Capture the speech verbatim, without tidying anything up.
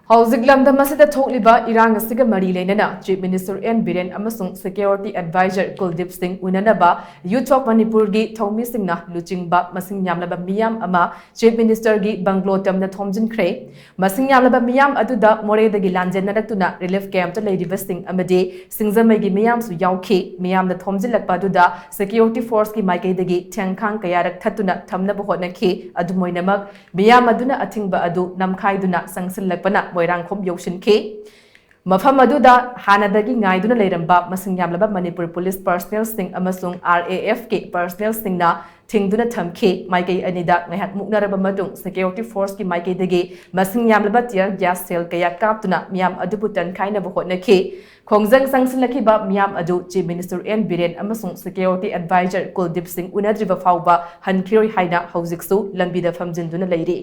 ꯍꯧꯖꯤꯛ ꯂꯝꯗꯝ ꯑꯁꯤꯗ ꯊꯣꯛꯂꯤꯕ ꯏꯔꯥꯡ ꯑꯁꯤꯒ ꯃꯔꯤ ꯂꯩꯅꯅ Chief Minister N ꯕꯤꯔꯦꯟ ꯑꯃꯁꯨꯡ Security Advisor ꯀꯨꯜꯗꯤꯞ ꯁꯤꯡ ꯎꯅꯅꯕ Youth of ꯃꯅꯤꯄꯨꯔꯒꯤ ꯊꯧꯃꯤꯁꯤꯡꯅ ꯂꯨꯆꯤꯡꯕ ꯃꯁꯤꯡ ꯌꯥꯝꯂꯕ ꯃꯤꯌꯥꯝ ꯑꯃ Chief Ministerꯒꯤ ꯕꯪꯒ꯭ꯂꯣ ꯇꯝꯅ ꯊꯣꯝꯖꯤꯟꯈ꯭ꯔꯦ꯫ ꯃꯁꯤꯡ ꯌꯥꯝꯂꯕ ꯃꯤꯌꯥꯝ ꯑꯗꯨꯗ ꯃꯣꯔꯦꯗꯒꯤ ꯂꯥꯟꯖꯦꯟꯅꯔꯛꯇꯨꯅ relief campꯇ ꯂꯩꯔꯤꯕꯁꯤꯡ ꯑꯃꯗꯤ ꯁꯤꯡꯖꯃꯩꯒꯤ ꯃꯤꯌꯥꯝꯁꯨ ꯌꯥꯎꯈꯤ꯫ ꯃꯤꯌꯥꯝꯅ ꯊꯣꯝꯖꯤꯜꯂꯛꯄ ꯑꯗꯨꯗ Security Forceꯀꯤ ꯃꯥꯏꯀꯩꯗꯒꯤ ꯊꯦꯡꯈꯥꯡ ꯀꯌꯥꯔꯛ ꯊꯠꯇꯨꯅ ꯊꯝꯅꯕ ꯍꯣꯠꯅꯈꯤ꯫ ꯑꯗꯨꯝ ꯑꯣꯏꯅꯃꯛ, ꯃꯤꯌꯥꯝ ꯑꯗꯨꯅ ꯑꯊꯤꯡꯕ ꯑꯗꯨ ꯅꯝꯈꯥꯏꯗꯨꯅ ꯆꯪꯁꯤꯜꯂꯛꯄꯅ ꯃꯣꯏꯔꯥꯡꯈꯣꯝ ꯌꯧꯁꯤꯟꯈꯤ꯫ ꯃꯐꯝ ꯑꯗꯨꯗ ꯍꯥꯟꯅꯗꯒꯤ ꯉꯥꯏꯗꯨꯅ ꯂꯩꯔꯝꯕ ꯃꯁꯤꯡ ꯌꯥꯝꯂꯕ ꯃꯅꯤꯄꯨꯔ ꯄꯨꯂꯤꯁ personnelꯁꯤꯡ ꯑꯃꯁꯨꯡ RAFꯀꯤ personnelꯁꯤꯡꯅ ꯊꯤꯡꯗꯨꯅ ꯊꯝꯈꯤ꯫ ꯃꯥꯏꯀꯩ ꯑꯅꯤꯗ ꯉꯥꯏꯍꯥꯛ ꯃꯨꯛꯅꯔꯕ ꯃꯇꯨꯡ Security Forceꯀꯤ ꯃꯥꯏꯀꯩꯗꯒꯤ ꯃꯁꯤꯡ ꯌꯥꯝꯂꯕ tear gas shell ꯀꯌꯥ ꯀꯥꯞꯇꯨꯅ ꯃꯤꯌꯥꯝ ꯑꯗꯨꯕꯨ ꯇꯟꯈꯥꯏꯅꯕ ꯍꯣꯠꯅꯈꯤ꯫ ꯈꯣꯡꯖꯪ ꯆꯪꯁꯤꯜꯂꯛꯈꯤꯕ ꯃꯤꯌꯥꯝ ꯑꯗꯨ Chief Minister N ꯕꯤꯔꯦꯟ ꯑꯃꯁꯨꯡ Security Advisor ꯀꯨꯜꯗꯤꯞ ꯁꯤꯡ ꯎꯅꯗ꯭ꯔꯤꯕ ꯐꯥꯎꯕ ꯍꯟꯈꯤꯔꯣꯏ ꯍꯥꯏꯅ ꯍꯧꯖꯤꯛꯁꯨ ꯂꯝꯕꯤꯗ ꯐꯝꯖꯤꯟꯗꯨꯅ ꯂꯩꯔꯤ꯫